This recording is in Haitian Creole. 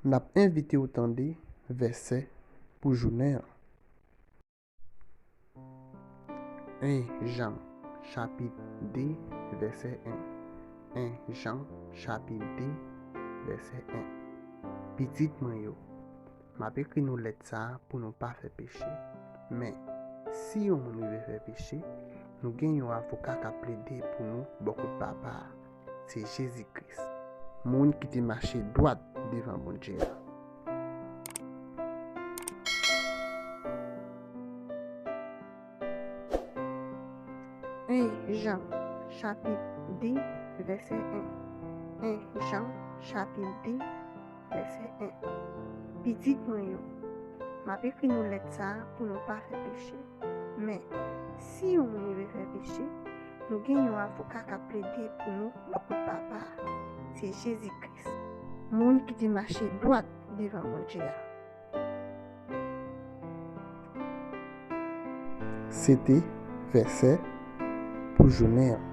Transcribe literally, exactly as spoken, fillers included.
N ap envite w tande vèsè pou jounen an. En Jan, chapit de, vèsè en. En Jan, chapit de, vèsè en. Pitit mwen yo, m ap ekri nou lèt sa a pou nou pa fè peche. Men, si yon moun rive fè peche, nou gen yon avoka k ap plede pou nou bò kot Papa a, se Jezi Kris. Moun ki te mache dwat devan Bondye a. En Jan, chapit de, vèsè en. En Jan, chapit de, vèsè en. Pitit mwen yo, m ap ekri nou lèt sa a pou nou pa fè peche. Men, si yon moun rive fè peche, nou gen yon avoka k ap plede pou nou bò kot Papa a, se Jezi Kris. Moun ki te mache dwat devan Bondye a. Se te vèsè pou jounen an.